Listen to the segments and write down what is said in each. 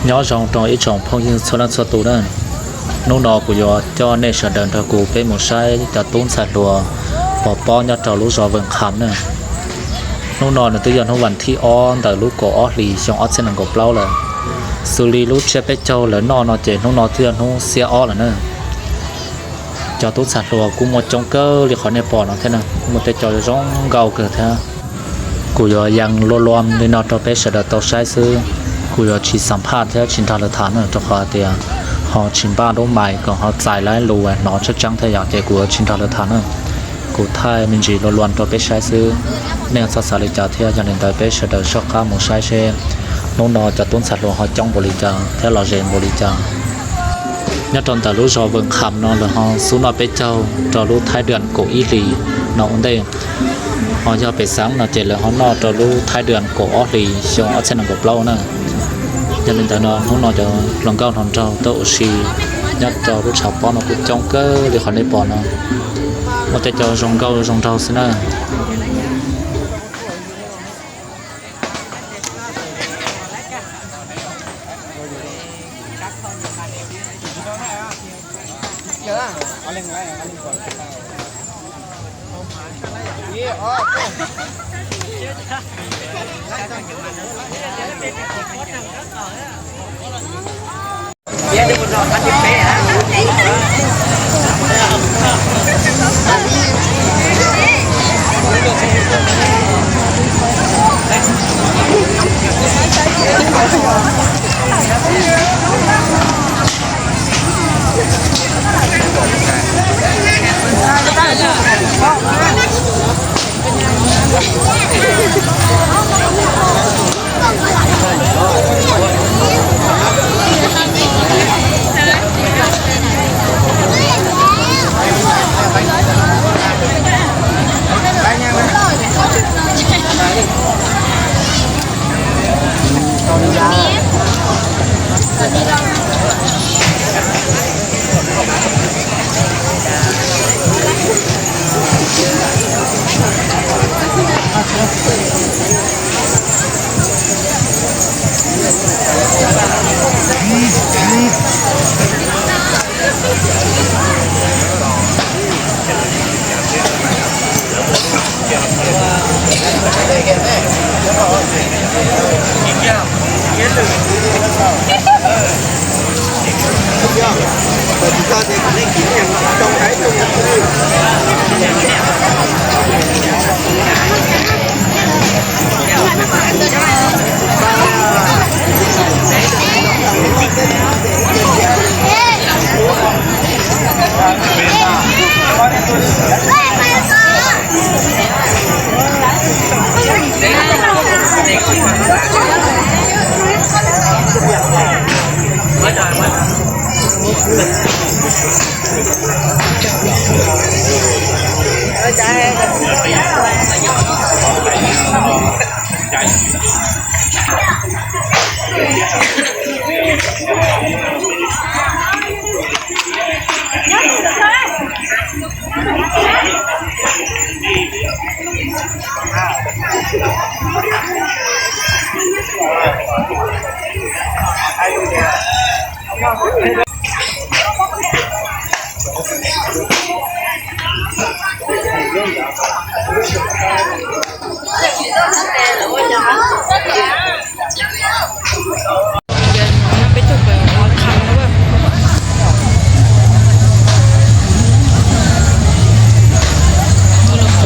Nyob zoo rau ib tsoom phooj ywg txhua leej txhua tus na. Hnub no kuv yuav coj nej sawv daws nrog kuv peb mus saib cov tub ntxhais hluas pov pob nyob rau lub zos Vees Kham na. Hnub no nws twb yog hnub vas thib ob ntawm lub kaum ob hlis xyoo ob txhiab nees nkaum plaub lawm. Xws li lub tsiab peb caug lawv noj no ces hnub no twb yog hnub xiab ob lawm na. Cov tub ntxhais hluas kuj muaj coob kawg li qhov nej pom no thiab na, muaj tej co zoo nkauj kawg thiab. Kuv yuav yees luag luam li no rau peb sawv daws tau saib xwb. Kuv yuav tsis xam phaj thiab tsis nrog lawv tham na, rau qhov hais tias ho tsis npaj lub mais kom ho txais lawv lus hnov tseeb tseeb thiab yom, ces kuv yuav tsis nrog lawv tham na. Kuv thaij me ntsis luag luam rau peb saib xwb. Nej txhob xav li cas thiab, yog li ntawd peb sawv daws soj qab mus saib seb hnub no cov tub ntxhais hluas ho coob npaum li cas thiab los ze npaum li cas. Nyob rau ntawm lub zos Vees Kham no lawv ho xub noj peb caug rau lub thaj das kaum ib hlis no ua ntej. Ho yog pem xeev no ces lawv ho noj rau lub thaj das kaum ob hlis xyoo ob txhiab nees nkaum plaub na. Yog li ntawd no hnub no cov hluas nkauj hluas nraug tuaj ua si nyob rau lub tshav pob no kuj coob kawg li qhov nej pom no. Muaj tej co zoo nkauj zoo nraug xwb na.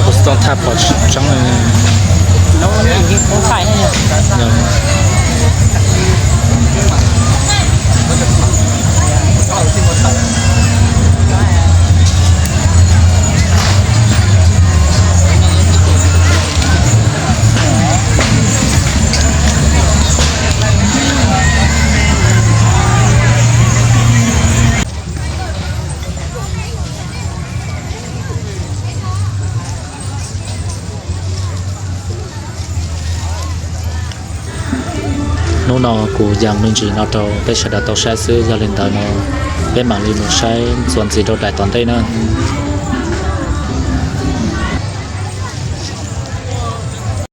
Kuv tsis tau thaj pom tseeb li. Hnub no kuv yees me ntsis no rau peb sawv daws tau saib xwb, yog li ntawd no peb mam li mus saib txuas ntxiv rau daim tom ntej na.